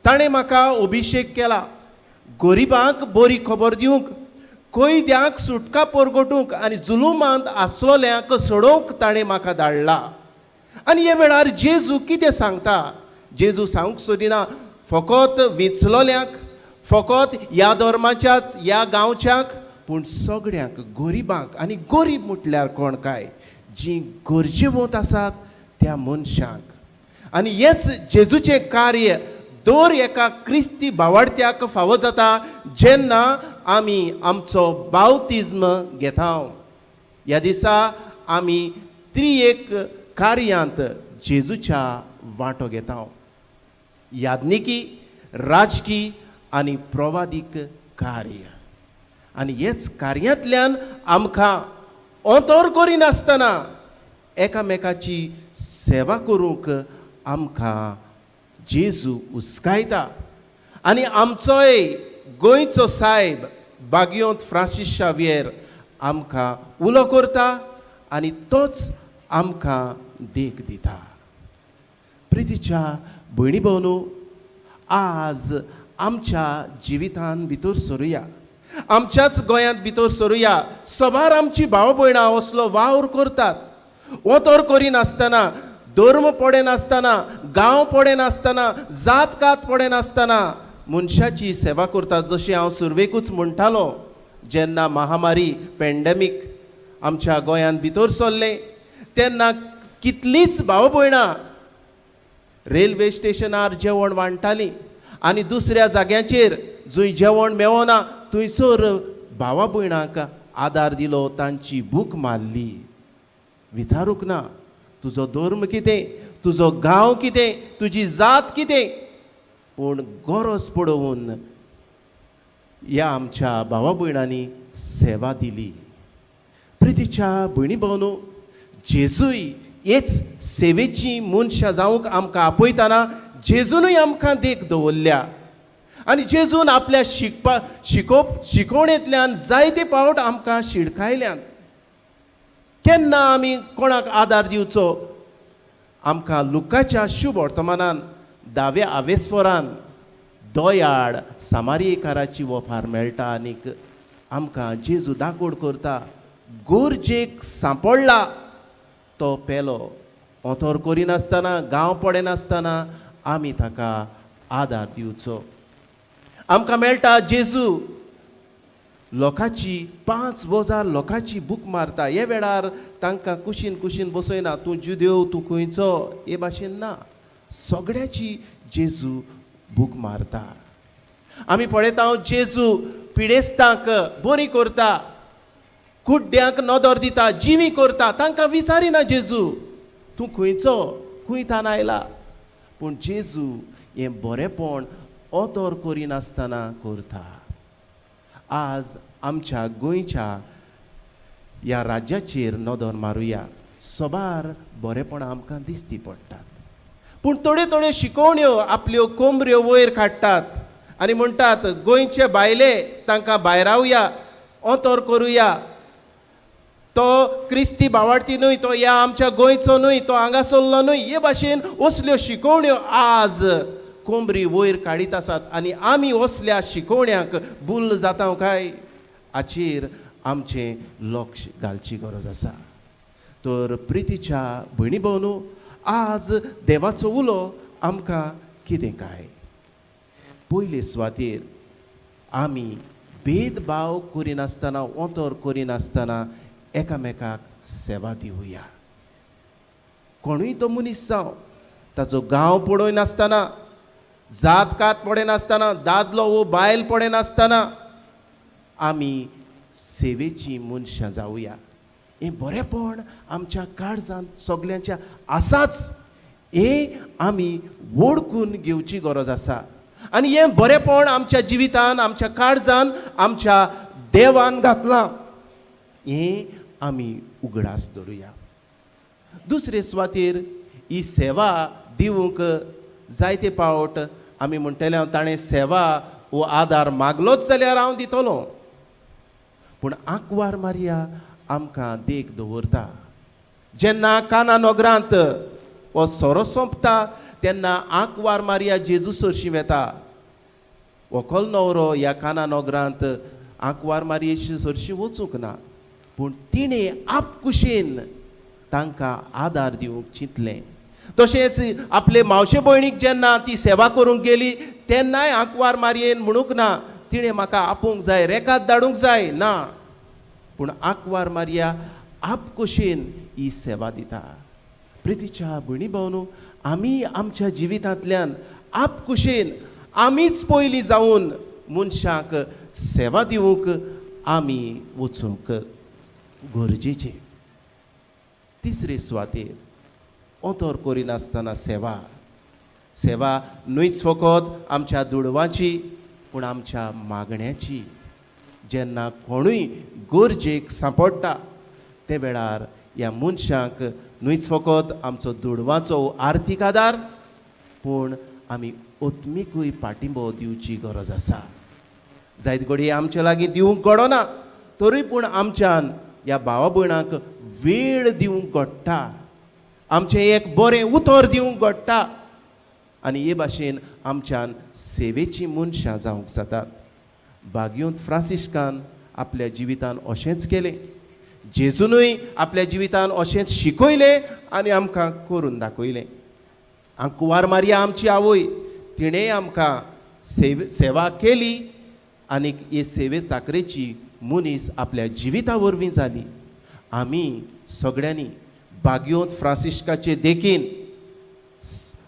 ताणें म्हाका अभिशेक केला गरिबांक बरी खबर दिवंक, कैद्यांक सुटका परगटूंक आनी जुलुमांत आसलोल्यांक सोडोवंक ताणें म्हाका धाडला. आनी हे वेळार जेजू कितें सांगता? जेजू सांगूंक सोदिना फकत विंचलोल्यांक, फकत ह्या धर्माच्याच ह्या गांवच्यांक, पूण सगळ्यांक, गरिबांक. आनी गरीब म्हटल्यार कोण काय? जीं गरजेवंत आसात त्या मनशांक. आनी हेंच जेजूचें कार्य दर एका क्रिस्ती भावार्थ्याक फावो जाता जेन्ना आमी आमचो बावतिज्म घेता. ह्या दिसा आमी त्रिएक कार्यांत जेजूच्या वांटो घेता, याज्ञिकी, राजकी आनी प्रवादीक कार्य. आनी हेच कार्यांतल्यान आमकां अंतर करिनासतना एकामेकाची सेवा करूंक आमकां जेजू उस्कायता. आनी आमचोय गोंयचो सायब बागियोंत फ्रांसीस शावियर आमकां उलो करता आनी तोच आमकां देख दिता. प्रितीच्या भयणी भोवनू, आज आमच्या जिवितान भितर सरुया, आमच्याच गोंयांत भितर सरुया. सबार आमची भाव भयणां असलो वावर करतात, ओतोर करिनासतना, धर्म पडनासतना, गांव पडनासतना, जात कात पडनासतना मनशाची सेवा करतात. जशी हांव सुरवेकूच म्हणटालो, जेन्ना महामारी पेंडेमीक आमच्या गोंयांत भितर सरलें तेन्ना कितलींच भाव भयणां रेल्वे स्टेशनार जेवण वांट्टालीं आनी दुसऱ्या जाग्यांचेर जंय जेवण मेवना थंयसर भावा भयणांक आदार दिलो, तांची भूक मारली. विचारूंक ना तुजो धर्म कितें, तुजो गांव कितें, तुजी जात कितें, पूण गरज पळोवन ह्या आमच्या भावा भयणांनी सेवा दिली. प्रितीच्या भयणी भावनो, जेजूय हेच सेवेची मनशां जावंक आमकां आपयतना जेजूनय आमकां देख दवरल्या. आनी जेजून आपल्या शिकोवणेंतल्यान जायते फावट आमकां शिडकायल्यात. केन्ना आमी कोणाक आदार दिवचो? आमकां लुकाच्या शुभ वर्तमानान दाव्या आवेस्फोरान दयाळ सामारियेकाराची वफार मेळटा आनीक आमकां जेजू दाकोड करता, गरजेक सांपडला तो पेलो ओतोर करिनासतना, गांव पडनासतना आमी ताका आदार दिवचो. आमकां मेळटा जेजू लोकांची 5,000 लोकांची भूक मारता. हे वेळार तांकां कुशीन कुशीन बसयना, तूं जुदेव, तूं खंयचो, हे भाशेन ना, सगळ्याची जेजू भूक मारता. आमी पळयता जेजू पिडेस्तांक बरी करता, कुड्ड्यांक नदर दिता, जिवी करता, तांकां विचारिना जेजू तूं खंयचो, खंय थान आयला, पूण जेजू हें बरेंपण ओतोर करिनासतना करता. आज आमच्या गोंयच्या ह्या राज्याचेर नदर मारुया, सबार बरेपणां आमकां दिसती पडटात, पूण थोड्यो थोड्यो शिकोवण्यो आपल्यो कोमऱ्यो वयर काडटात आनी म्हणटात गोंयचे बायले तांकां भायरावया, ओतोर करुया, तो क्रिस्ती भावार्थी न्हय, तो ह्या आमच्या गोंयचो न्हय, तो हांगासरलो न्हय, हे भाशेन असल्यो शिकोवण्यो आज कोमरी वयर काडीत आसात. आनी आमी असल्या शिकोवण्यांक बुल्ल जाता काय हाचेर आमचें लक्ष घालची गरज आसा. तर प्रितीच्या भयणी भोवनू, आज देवाचो उलो आमकां कितें काय? पयले सुवातेर आमी भेदभाव करिनासतना, ओतोर करिनासतना एकामेकाक सेवा दिवया. कोणूय तो मनीस जावं, ताचो गांव पळयनासतना, जात कात पळयनासतना, दादलो वो बायल पळयनासतना आमी सेवेची मनशां जावया. हें बरेंपण आमच्या काळजांत सगल्यांच्या आसाच, हें आमी वळखून घेवची गरज आसा. आनी हें बरेंपण आमच्या जिवितान, आमच्या काळजान, आमच्या देवान घातलां, हें आमी उगडास दवरुया. दुसरे सुवातेर ही सेवा दिवंक जायते फावट आमी म्हणटले हांव ताणें सेवा वो आदार मागलोच जाल्यार हांव दितलो, पूण आंकवार मारिया आमकां देख दवरता. जेन्ना काना नगरांत हो सोरो सोंपता तेन्ना आंकवार मारिया जेजू सरशीं वेता. व्हंकल न्हवरो ह्या काना नगरांत आंकवार मारयेशी सरशीं वचूंक ना, पूण तिणें आपकुशीन तांकां आदार दिवंक चिंतलें. तशेंच आपले मावशे भयणीक जेन्ना ती सेवा करूंक गेली तेन्नाय आंकवार मारयेन म्हणूंक ना तिणें म्हाका आपोवंक जाय, रेकाद धाडूंक जाय ना, पूण आंकवार मारिया आपकुशीन ही सेवा दिता. प्रितीच्या भयणी भावनो, आमी आमच्या जिवितांतल्यान आपकुशीन आमीच पयलीं जावन मनशाक सेवा दिवंक आमी वचूंक गरजेचें. तिसरे सुवातेर ओतोर करिनासतना सेवा. सेवा न्हूच फकत आमच्या दुडवांची पूण आमच्या मागण्याची. जेन्ना कोणूय गरजेक सांपडटा ते वेळार ह्या मनशांक न्हूच फकत आमचो दुडवांचो आर्थीक आदार पूण आमी आत्मिकूय पाठिंबो दिवची गरज आसा. जायत घडये आमचे लागीं दिवंक घडना तरी पूण आमच्यान ह्या भावा भयणांक वेळ दिवंक घडटा, आमचें एक बरें उतर दिवंक घडटा आनी हे भाशेन आमच्यान सेवेचीं मनशां जावंक जातात. बागयोंत फ्रांसिस्कान आपल्या जिवितान अशेंच केलें, जेजूनय आपल्या जिवितान अशेंच शिकयलें आनी आमकां करून दाखयलें. आंकवार मारिया आमची आवय, तिणें आमकां सेवा केली आनी हे सेवे चाकरेची मनीस आपल्या जिविता वरवीं जाली. आमी सगळ्यांनी बागयोंत फ्रांसिस्काचे देखीन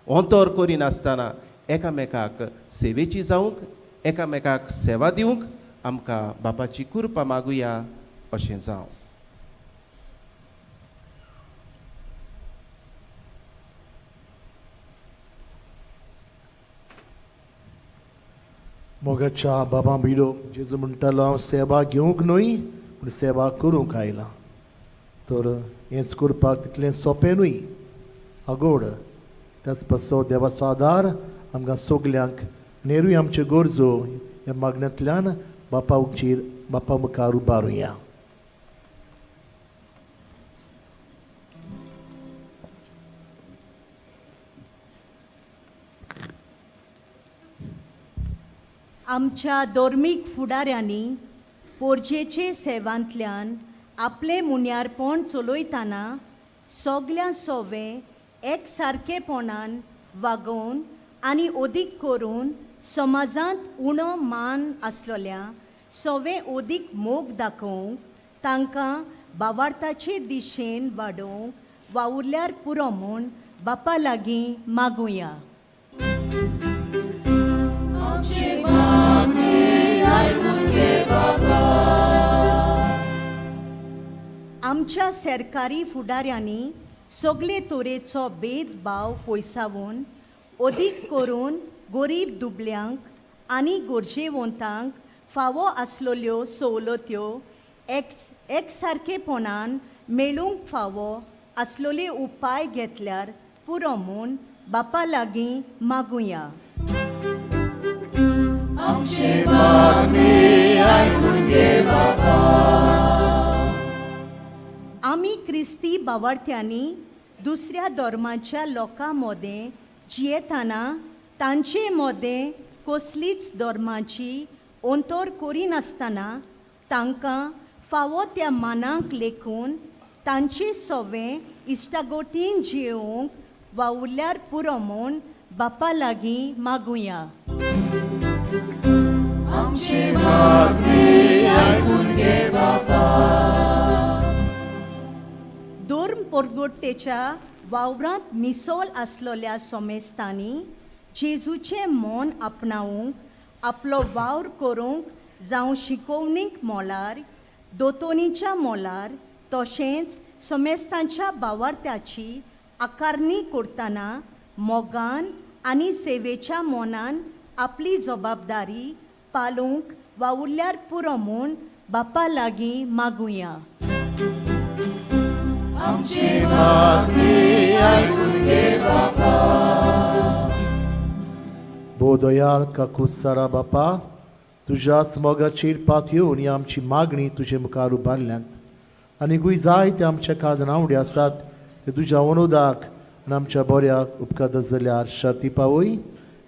ओंतोर करिनासतना एकामेकाक सेवेची जावंक, एकामेकाक सेवा दिवंक आमकां बापाची कृपा मागुया अशें जावं. मोगाच्या बाबा भिडो, जेजू म्हणटालो हांव सेवा घेवंक न्हय पूण सेवा करूंक आयलां. तर हेंच करपाक तितलें सोंपें न्हय, आगोड त्याच पासो देवाचो आदार आमकां सगल्यांक नेरूय आमच्यो गरजो ह्या मागण्यांतल्यान बापा उचीर बापा मुखार उबारुया. आमच्या धर्मीक फुडाऱ्यांनी पोरजेचे सेवांतल्यान आपलें मुन्यारपण चलयतना सगल्यां सोवे एकसारकेपणान वागोवन आनी अदीक करून समाजांत उणो मान आसलेल्या सोवे अदीक मोग दाखोवंक तांकां बावार्थाचे दिशेन वाडोवंक वावुरल्यार पुरो म्हूण बापा लागीं मागुया. आमच्या सरकारी फुडाऱ्यांनी सगळे तरेचो भेदभाव पयसावून अदीक करून गरीब दुबल्यांक आनी गरजेवंतांक फावो आसलेल्यो सवलत्यो एकसारकेपणान मेळूंक फावो आसलेले उपाय घेतल्यार पुरो म्हूण बापा लागीं मागुया. आमी क्रिस्ती बावार्थ्यांनी दुसऱ्या धर्माच्या लोकां मदें जियेतना तांचे मदें कसलीच धर्माची अंतर करिनासतना तांकां फावो त्या मानाक लेखून तांचे सोवे इश्टागोटीन जियोवंक वावुरल्यार पुरो म्हूण बापा लागीं मागुया. धर्म परगोट्टेच्या वावरांत मिसोल आसलेल्या सोमेस्तांनी जेजूचें मन आपणावंक आपलो वावर करूंक जावं शिकोवणीक मोलार दोतोनीच्या मोलार तशेंच सोमेस्तांच्या बावार्थ्याची आकारणी करतना मोगान आनी सेवेच्या मनान आपली जबाबदारी पालोवंक वावुरल्यार पुरो म्हूण बापा लागीं मागुया. बोदयाळ काकुसारा बापा, तुज्या मोगाचेर पात येवन ही आमची मागणी तुजे मुखार उबारल्यांत आनीकूय जायते आमच्या काळजान आवडी आसात ते तुज्या अनुदाक आनी आमच्या बऱ्याक उपकारता जाल्यार शांती पावय.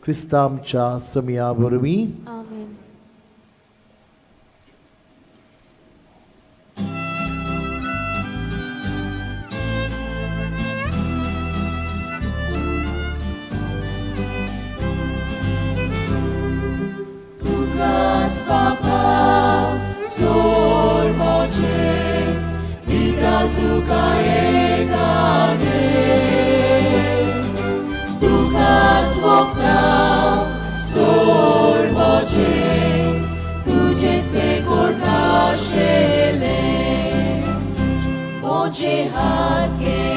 क्रिस्ता आमच्या समया वरवीं. आमेन. तुकाच बापा सोड म्हजें दिता तुका एकादें तुकाच वखदां सोड म्हजें तुजें तें करताशेलें म्हजे हात घे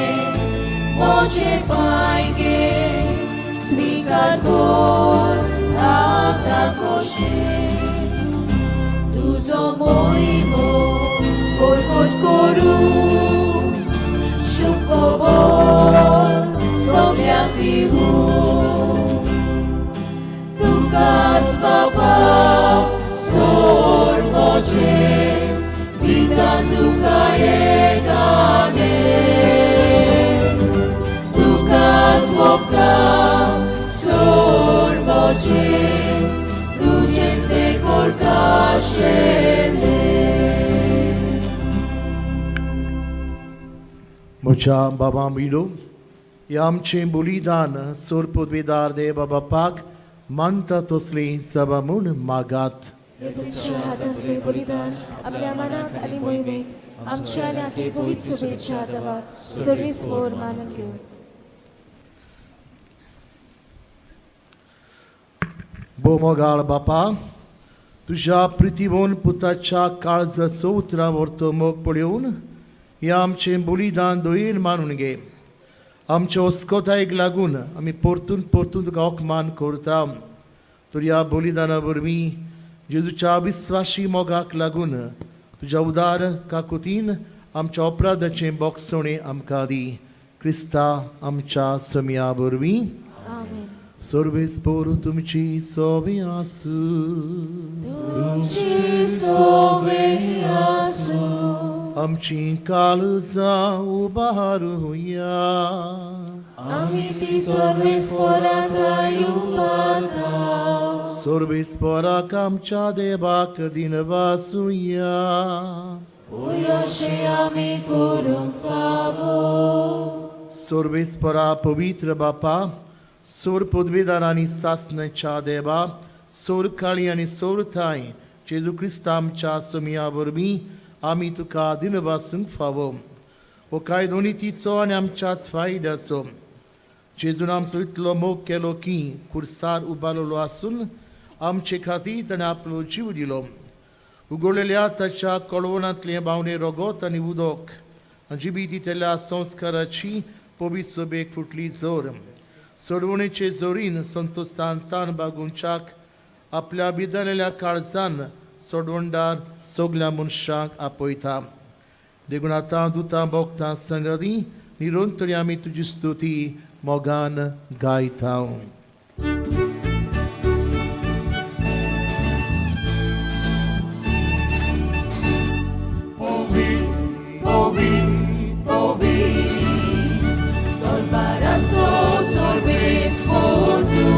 म्हजे पांय घे स्विकार कर आतां कशें तुजो मोहिमो परगट करूं शुभ खबर सगळ्यांक दिवूं तुकाच बापा सोड म्हजें दिता तुका एकादें तुकाच वखदां सोड म्हजें तुजेंच तें करताशेलें. म्हज्या बाबा भयणो, हें आमचें बलिदान सोर पदवेदार देव बापाक मानता तसली सभा म्हूण मागात. हे तुमच्या हातांतलें बलिदान आपल्या मनाक आनी मोहिमेक आमच्या आनी आपले पवित्र सभेच्या देवाक सर्वीस मोर मानून घेवं. भोवमोगाळ बापा, तुज्या प्रितीवन पुताच्या काळजाचो उतरां व्हरतो मोग पळोवन हें आमचें बलिदान दयेन मानून घे. आमच्या अस्कोतायेक लागून आमी परतून परतून तुका अपमान करता. तर ह्या बलिदाना वरवीं जेजूच्या विस्वाशी मोगाक लागून तुज्या उदार काकुतीन आमच्या अपराधाचें बोगसणें आमकां दी. क्रिस्ता आमच्या समया वरवीं. आमेन. सर्वेस पोरू तुमची सोबी आसूं. तुमची सोबे आसूं. आमची काळजां उबारुया. आमी ती सर्वेस्पराक उबारता. सर्वेस्पराक आमच्या देवाक दिनवासुया. अशें आमी करूंक फावो. सर्वेस्परा पवित्र बापा, सोर पदवेदार आनी सासणाच्या देवा, सोर काळी आनी सोर थांय जेजू क्रिस्ता आमच्या समया वरवीं आमी तुका दिनवासूंक फावो. हो कायदो नितीचो आनी आमच्याच फायद्याचो. जेजून आमचो इतलो मोग केलो की कुर्सार उबारलेलो आसून आमचे खातीर ताणें आपलो जीव दिलो. उगडलेल्या ताच्या कळवणांतलें बावणे रगत आनी उदक आनी जिबी दितल्या संस्काराची पवित्र सभेक फुटली जोर सोडवणेचे जोरीन संतोशान तान बागोवच्याक आपल्या बिदलेल्या काळजान सोडवणदार सगल्या मनशांक आपयता. देखून आतां दुतां भोगतां संगती निरंतरी आमी तुजी स्तुती मोगान गायता. Tolbaranzo sorbes por tu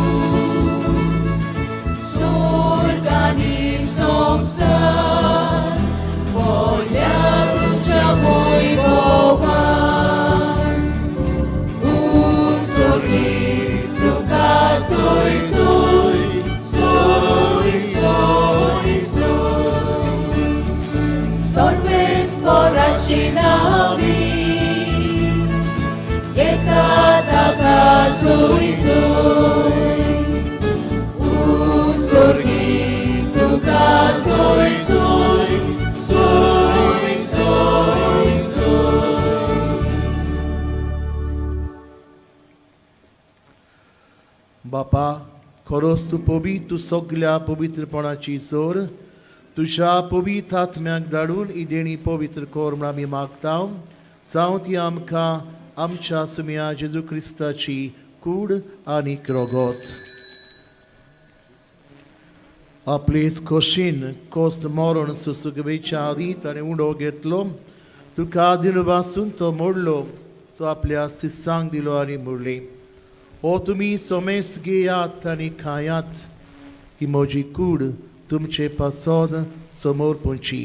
Sorgani somsar Polja tuja moj bovar Usorgi tuka soj soj Soj soj soj Sorbes poracinavi Yeta sui sui Usorgi tuka sui sui Sui sui sui. बापा, खरोच तूं पवित्र, तूं सगल्या पवित्रपणाची जोर. तुज्या पवित्र आत्म्याक धाडून ही देणी पवित्र कर म्हूण आमी मागता. जावं ती आमकां आमच्या सुमया जेजू क्रिस्ताची कूड आनी रगत. आपले खोशीन कोस मरण सुसुक वेच्या आदी ताणें उडो घेतलो. तुका दिनवासून तो मोडलो. तो आपल्या शिसांक दिलो आनी म्हणलें, ओ तुमी सोमेस घेयात आनी खायात, ही म्हजी कूड तुमचे पासत समोर पुंची.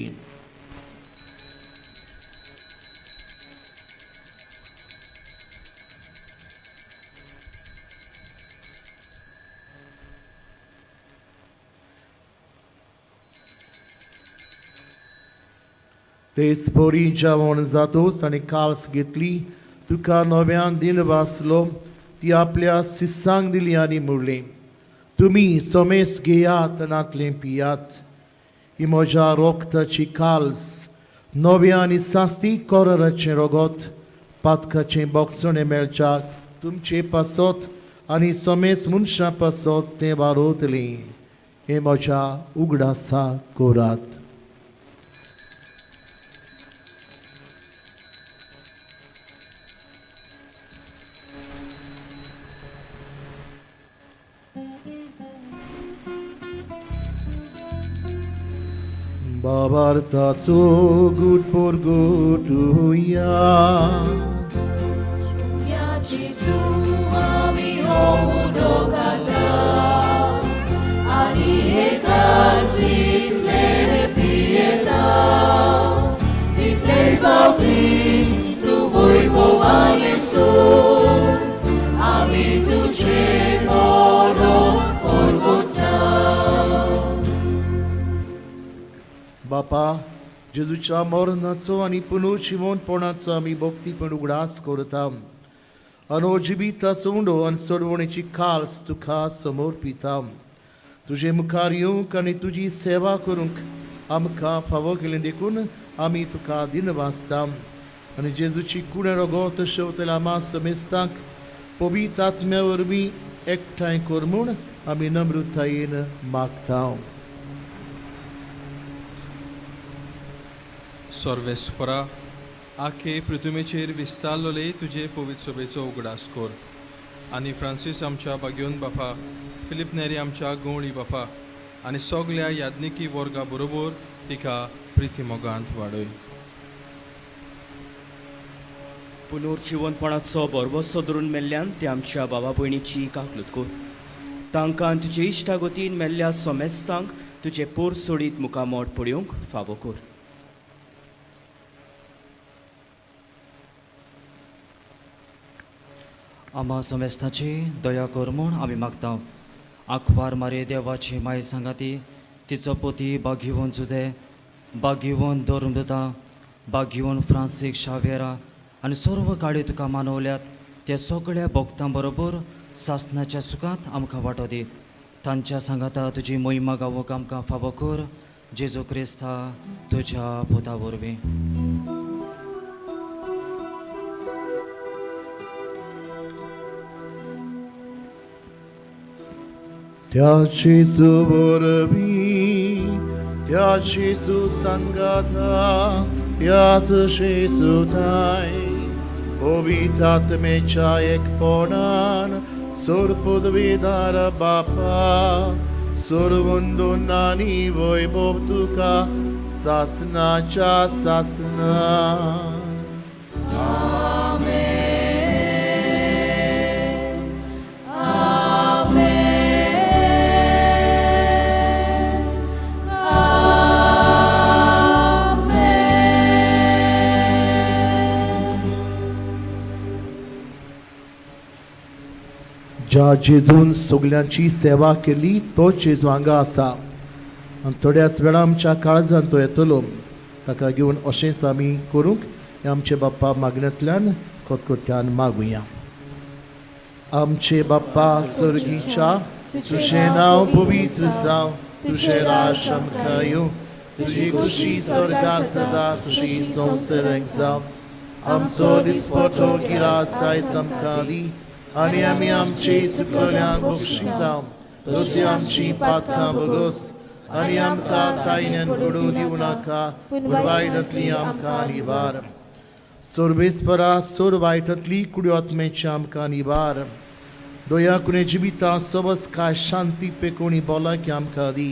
तेच परी जेवण जातोच ताणें काल्स घेतली, तुका नव्यान दिन वाचलो, ती आपल्या शिसांक दिली आनी म्हणलें, तुमी सोमेस घेयात नातलें पियात, ही म्हज्या रोगताची काल्स, नव्या आनी सास्ती कोराचें रोगत, पातकाचें बोगसणें मेळच्याक तुमचे पासत आनी सोमेस मनशां पासत तें वारोतलें. हें म्हज्या उगडासा कोरात. बाबार्थाचो गुट पोरगुटुया या जेजू आमी हो उदो घाता आनी एकाच इतले पियेता, तितले फावटी तूं वैभवान सोड आमी तुजें मरण परगटा. बापा, जेजूच्या मरणाचो आनी पुनर्जिवनपणाचो आमी भक्तीपण उगडास करता. अनोजिबिताचो उंडो आनी सोडवणेची काल्स तुका समर्पिता. तुजे मुखार येवंक आनी तुजी सेवा करूंक आमकां फावो केलें देखून आमी तुका दिनवासता. आनी जेजूची कुणें रगत शेवतल्या आमा समेस्तांक पवित्र आत्म्या वरवीं एकठांय कर म्हूण आमी नम्रतायेन मागता. सर्वेस्परा, आखे पृथुमेचेर विस्तारलोले तुजे पवित्र सभेचो उगडास कर आनी फ्रांसीस आमच्या बागयोन बापा, फिलीप नेरी आमच्या गवळी बापा आनी सगल्या याज्ञिकी वर्गा बरोबर तिका प्रिती मोगांत वाडय. पुनर्जिवनपणाचो भरवसो धरून मेल्ल्यान ते आमच्या बाबा भयणीची काकलूत कर. तांकां तुजे इश्टागतीन मेल्ल्या सोमेस्तांक तुजे पोर सोडीत मुखामोट पळोवंक फावो कर. आमा समेस्ताची दया कर म्हूण आमी मागता. आंकवार मारे देवाची माय सांगाती तिचो पोती बागीवन जुदे, बागीवन धर्मदुता, बागीवन फ्रांसीक शावेरा आनी सर्व गाडी तुका मानवल्यात त्या सगळ्या भक्तां बरोबर सासनाच्या सुखांत आमकां वांटो दी. तांच्या सांगाता तुजी महिमा गावोंक आमकां फावो कर. जेजू क्रिस्ता तुज्या पुता वरवीं. त्या जेजू वरवीं, त्या जेजू सांगाता, त्याच जेजूताय पवित्र आत्म्याच्या एकपणान सोरपदवीदार बापा, सोरवंदून आनी वैभव तुका सासनाच्या सासना. ज्या जेजून सगल्यांची सेवा केली तो जेजू हांगा आसा आनी थोड्याच वेळा आमच्या काळजान तो येतलो. ताका घेवन अशेंच आमी करूंक हें आमचे बाप्पा मागण्यांतल्यान खतखत्यान मागुया. आमचे बाप्पा सर्गीच्या, तुजें नांव पवित्र जावं, तुजें राज आमकां येवं, तुजी खुशी स्वर्गार जाता तशी संवसाराक जावं. आमचो दिसपटो गिरास आयज आमकां दी आनी आमी आमचे चुकल्यांक बक्षिता, तशी आमची पातकां भोगोस आनी आमकां तायण्यान पडूं दिवं नाका, पूण वायटांतली आमकां निवार. सर्वेस्परा, सोर वायटांतली कुड्यो आत्म्याची आमकां निवार. दया कुणे जिविता सबस काय शांती पेकोणी बोलाकी आमकां दी.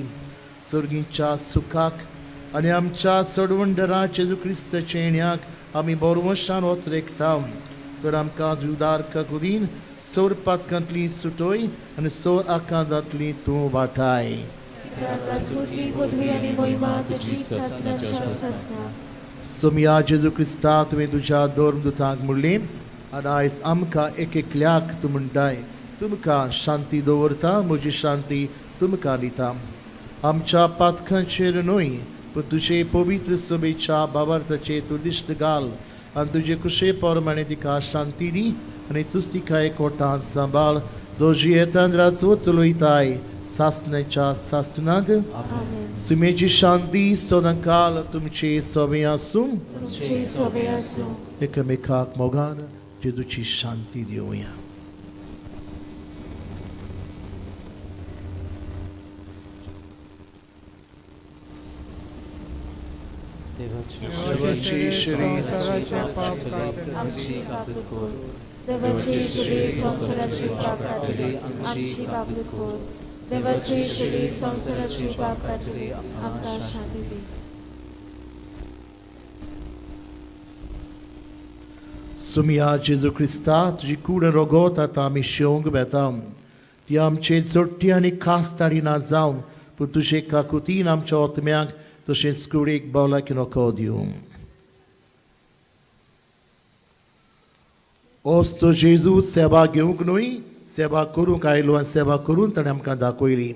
सर्गीच्या सुखाक आनी आमच्या सोडवंडरा जेजू क्रिस्ताच्या येण्याक आमी बरवशान ओतरेकता. तर आमकां उदार काकुदीन सोर पातकांतली सुटोय आनी सोर आकांतांतली तूं वाटाय. सोमया जेजू क्रिस्ता, तुवें तुज्या धर्मदुतांक म्हणलें आनी आयज आमकां एक एकल्याक तूं म्हणटाय, तुमकां शांती दवरता, म्हजी शांती तुमकां दिता. आमच्या पातकांचेर न्हय पूण तुजे पवित्र सभेच्या बाबार्थाचेर तूं दिश्ट घाल आनी तुजे कुशे प्रमाणे तिका शांती दी आनी तूच तिका एकवटान सांबाळ, जो जियेतान राजवट चलयताय सासण्याच्या सासनाक. सुमेची शांती सदांकाल तुमचे सवे आसूं. एकमेकाक मोगान जेजूची शांती दिवया. देवाची शरीर आमची काकूत कर, देवाची शरीर संवसाराची पाप काडटली आमची काकूत कर, देवाची शरीर संवसाराची पाप काडटली आमकां शांती दी. सुमिया जेजू क्रिस्ता, तुजी कूड रोगोत आतां आमी शेवंक वेता, ती आमचे चडटी आनी खास ताडिना जावन पूण तुजे काकुतीन आमच्या ओतम्यांक तशेंच कुडीक भलायकी नको दिवं. ओस्तो जेजू सेवा घेवंक न्हय, सेवा करूंक आयलो आनी सेवा करून ताणें आमकां दाखयली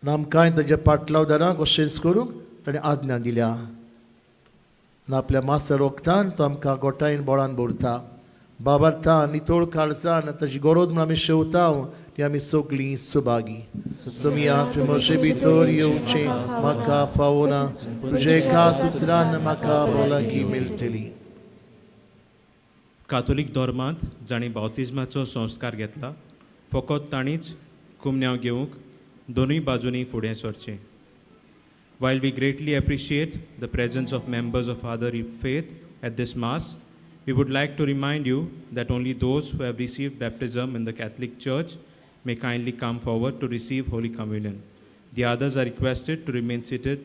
आनी आमकांय ताज्या पाटलावदारांक अशेंच करूंक ताणें आज्ञा दिल्या. आनी आपल्या मासा रोगतान तो आमकां गोठायन बळान भरता. बाबार्थान नितळ काळजान ताजी गरज म्हूण आमी शेवता ती आमी सगळीं सुभागी. सोमिया, तुवें म्हजे भितर येवचें म्हाका फावना, तुजे एका सुत्रान म्हाका भलायकी मेळटली. कातोलीक धर्मांत जांणी बावतिज्माचो संस्कार घेतला फकत तांणीच कुमन्यांव घेवंक दोनूय बाजूंनी फुडें सरचें. While we greatly appreciate the presence of members of other faith at this Mass, we would like to remind you that only those who have received baptism in the Catholic Church may kindly come forward to receive Holy Communion. The others are requested to remain seated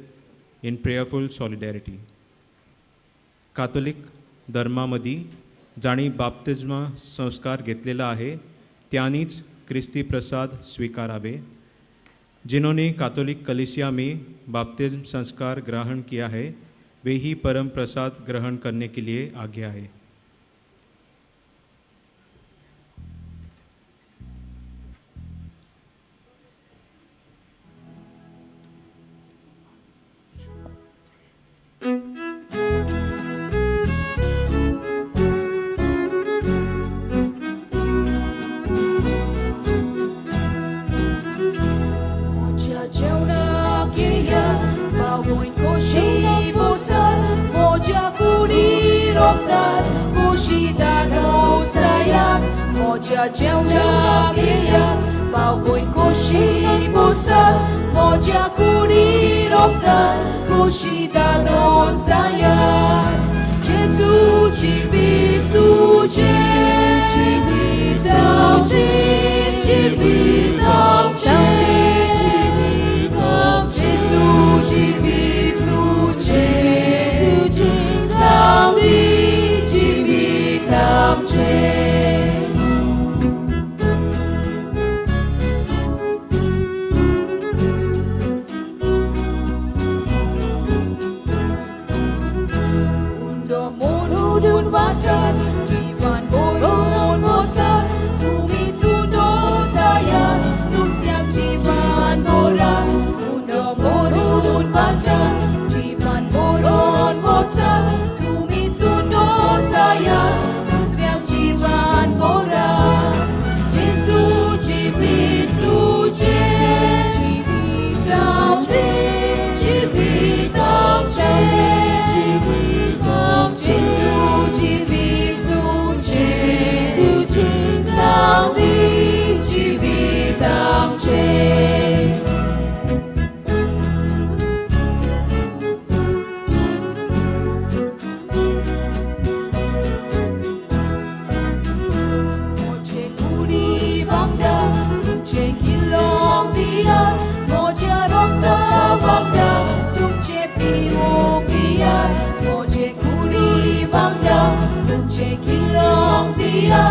in prayerful solidarity. Catholic धर्मामदी जांणी बाप्तिज्मा संस्कार घेतलेला आहे त्यांनीच क्रिस्ती प्रसाद स्वीकारावे. जिन्होंने Catholic कलीसिया में बाप्तिज्म संस्कार ग्रहण किया है वे ही परम प्रसाद ग्रहण करने के लिए आज्ञा है. Moja जेवणाक येयात बावय कोशी बोसात, मोज्या कुडी रोगतात कोशी दादो सायात. जेजूची virtuce जावं जिवीत आमचें, जेजूची virtuce जावं जिवीत आमचें. दिया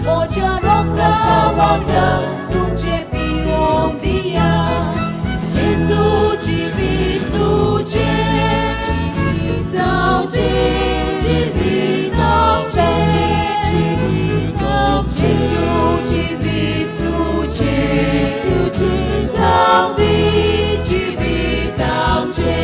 मोज्या रोगता वांगडा तुमचे पिवंक दिया जेजू जिवीत तुजें जावं दी जिवीत आमचें जेजू जिवीत तुजें जावं दी जिवीत आमचें.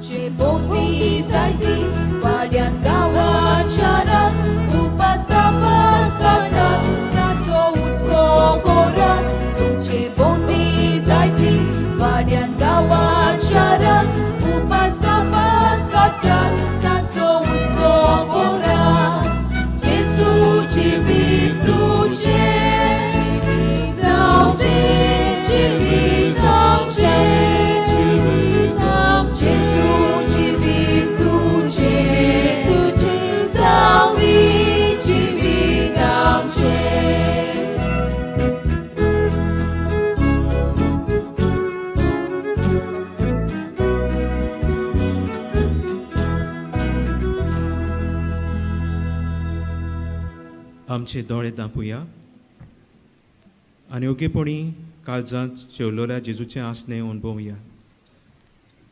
जे भोंवती जायती वाड्यान गांवात शारांत उपास तापास काडटात तांचो हुस्को करात तुमचे भोंवती जायती वाड्यान गांवात शारांत उपास तापास काडटात तांचो हुस्को करात जेजू जिवीत तुजें जावं दी जिवीत आमचें जेजू जिवीत तुजें जावं दी जिवीत आमचें. आमचे दोळे दांपुया आनी ओगेपणी काळजांत जेवलोल्या जेजूचें आसणें अणभवया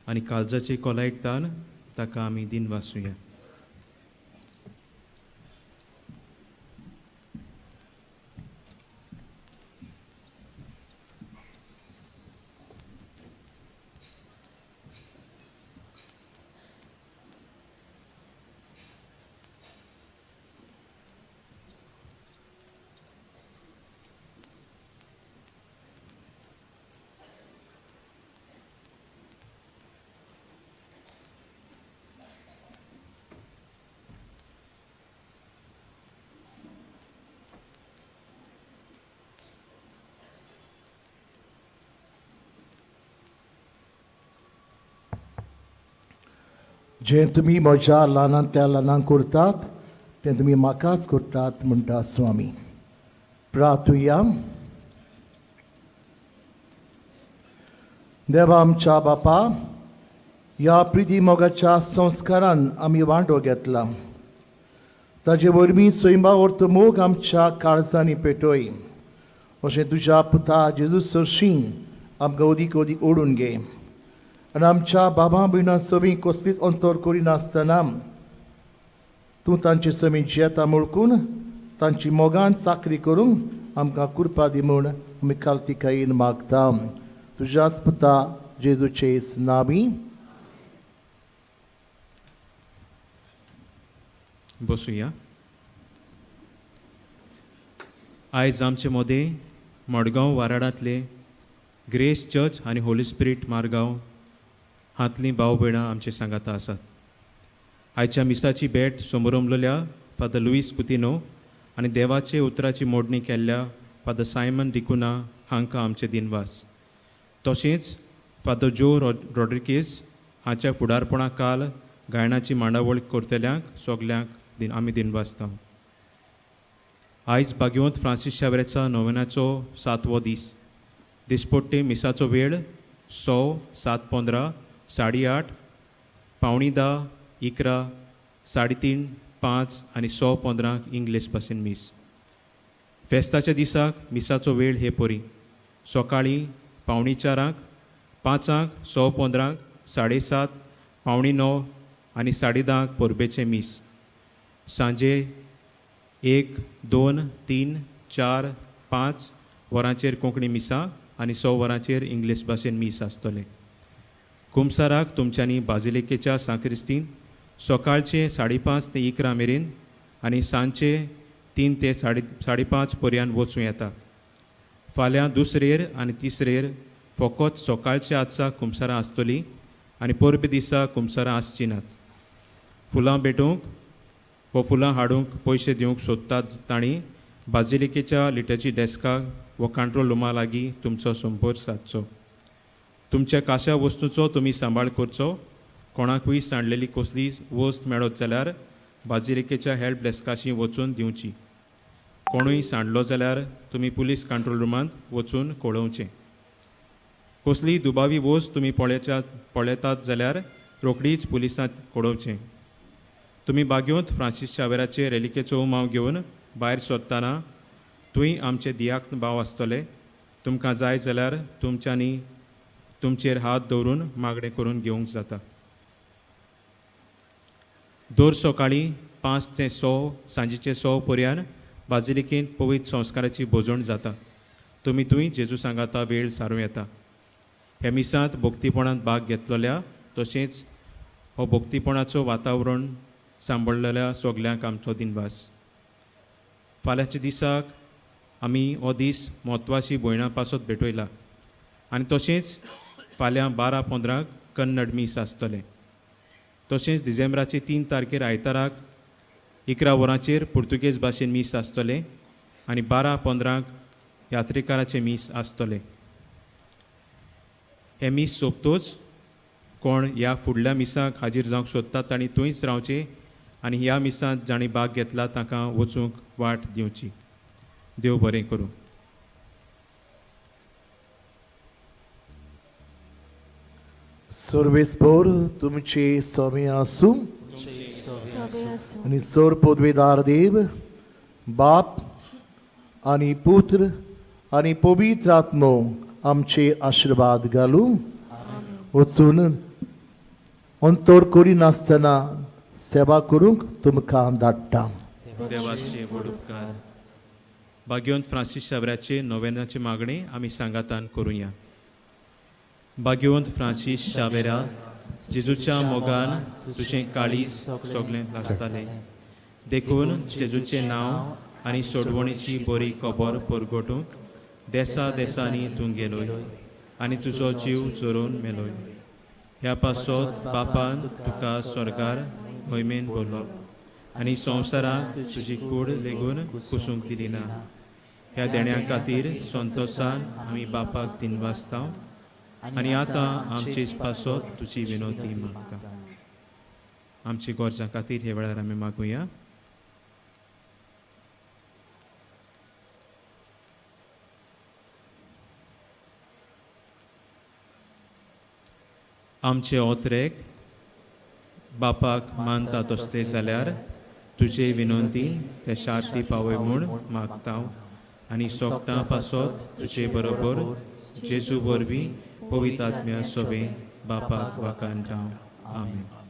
आनी काळजाचे कोलायक तान ताका आमी दिन वाचुया. जें तुमी म्हज्या ल्हानांतल्या ल्हानांक करतात तें तुमी म्हाकाच करतात म्हणटा स्वामी. प्रार्थुया. देवा आमच्या बापा, ह्या प्रिती मोगाच्या संस्कारान आमी वांटो घेतला, ताजे वरवीं सैमा अर्थ मोग आमच्या काळजांनी पेटय, अशें तुज्या पुता जेजू सरशीं आमकां अदीक अदीक ओडून घे आनी आमच्या बाबा भयणां सवीं कसलीच अंतर करिनासतना तूं तांचे समीं जियेता मुळकून तांची मोगान चाकरी करूंक आमकां कृपा दी म्हूण आमी कालतिकायेन मागता, तुज्याच पुता जेजूचे नावी. बसुया. आयज आमचे मदें मडगांव वाराडांतले ग्रेस चर्च आनी होली स्पिरीट मारगांव हांतलीं भाव भयणां आमचे सांगाता आसात. आयच्या मिसाची भेट समोरमलोल्या फादर लुईस कुतिनो आनी देवाचे उतराची मोडणी केल्ल्या फादर सायमन डिकुना हांकां आमचे दिनवास. तशेंच फादर जो रॉड्रिगीज हाच्या फुडारपणा काल गायनाची मांडावळ करतल्यांक सगल्यांक आमी दिनवासता. आयज भाग्यवंत फ्रांसीस शावऱ्याचा नोवेनाचो 7वो दीस. दिसपट्टे मिसाचो वेळ 100, 7:15, 8:30, 9:45, 11, 3:30, 5 आनी 115 इंग्लीश भाशेन मीस. फेस्ताच्या दिसाक मिसाचो वेळ हे परी सकाळीं 3:45, 5, 115, 7:30, 8:45 आनी 10:30 परबेचें मीस. सांजे 1, 2, 3, 4, 5 वरांचेर कोंकणी मिसां आनी 100 वरांचेर इंग्लीश भाशेन मीस आसतलें. कुमसाराक तुमच्यांनी बाजिलिकेच्या सांक्रिस्तीन सकाळचे 5:30 ते 11 मेरेन आनी सांजचे 3 ते 5:30 पर्यंत वचूं येता. फाल्यां दुसरेर आनी तिसरेर फकत सकाळच्या आजचा कुमसारां आसतलीं आनी परबे दिसा कुमसारां आसचीं नात. फुलां भेटूंक वा फुलां हाडूंक पयशे दिवंक सोदतात तांणी बाजिलिकेच्या लिटर्जी डेस्काक वा कंट्रोल रुमा लागीं तुमचो संपर्क सादचो. तुमच्या काशा वस्तूचो तुमी सांबाळ करचो. कोणाकूय सांडलेली कसली वस्त मेळत जाल्यार बाजिलिकेच्या हेल्प डेस्काशी वचून दिवची. कोणूय सांडलो जाल्यार तुमी पुलीस कंट्रोल रुमांत वचून कळोवचें. कसलीय दुबावी वस्त तुमी पळयतात जाल्यार रोखडीच पुलिसांत कळोवचें. तुमी बागेवंत फ्रांसीस शावेराचे रेलिकेचो उमाव घेवन भायर सोदतना थंय आमचे दियाक भाव आसतले. तुमकां जाय जाल्यार तुमच्यांनी तुमचेर हात दवरून मागणें करून घेवंक जाता. दर सकाळीं 5 ते 6 सांजेचे 6 पर्यान बाजिलिकेंत पवित्र संस्काराची भोजण जाता. तुमी थंय जेजू सांगाता वेळ सारूं येता. ह्या मिसांत भक्तीपणांत भाग घेतलेल्या तशेंच हो भक्तीपणाचो वातावरण सांबाळलेल्या सगल्यांक आमचो दिनवास. फाल्यांच्या दिसाक आमी हो दीस म्हत्वाची भयणां पासत भेटयला आनी तशेंच फाल्यां 12:15 कन्नड मीस आसतलें. तशेंच डिसेंबराचे 3 तारखेर आयताराक 11 वरांचेर पुर्तुगेज भाशेन मीस आसतलें आनी 12:15 यात्रेकाराचें मीस आसतलें. हें मीस सोंपतोच कोण ह्या फुडल्या मिसाक हाजीर जावंक सोदतात तांणी थंयच रावचें आनी ह्या मिसांत जांणी भाग घेतला तांकां वचूंक वाट दिवची. देव बरें करूं. सर्वेस्पोर तुमचे स्वामी आसूं आनी सोर पदवेदार देव बाप आनी पुत्र आनी पवित्र आत्मो आमचे आशिर्वाद घालूं. वचून अंतर करिनासतना सेवा करूंक तुमकां धाडटा. देवाचे व्हड उपकार. भाग्यवंत फ्रांसीस शावऱ्याचे नोवेनाचे मागणें आमी सांगातान करुया. भाग्यवंत फ्रांसीस शावेरा, जेजूच्या मोगान तुजें काळीज सगळें लासतालें, देखून जेजूचें नांव आनी सोडवणीची बरी खबर परगटूंक देसा देसांनी तूं गेलोय आनी तुजो जीव जोरोवन मेलोय. ह्या पासत बापान तुका स्वर्गार मोहिमेन बोल्लो आनी संवसारांत तुजी कूड लेगून कुसूंक दिली ना. ह्या देण्या खातीर संतोसान आमी बापाक दिनवासता आनी आतां आमचेच पासत तुजी विनोती मागता. आमची गरजां खातीर हे वेळार आमी मागुया. आमचे ओत्रेक बापाक मानता तसले जाल्यार तुजे विनंती ते शांती पावय म्हूण मागता आनी सोगटां पासत तुजे बरोबर जेजू वरवीं पवित्र आत्म्या सोबें बापाक वाकान राव. आमेन.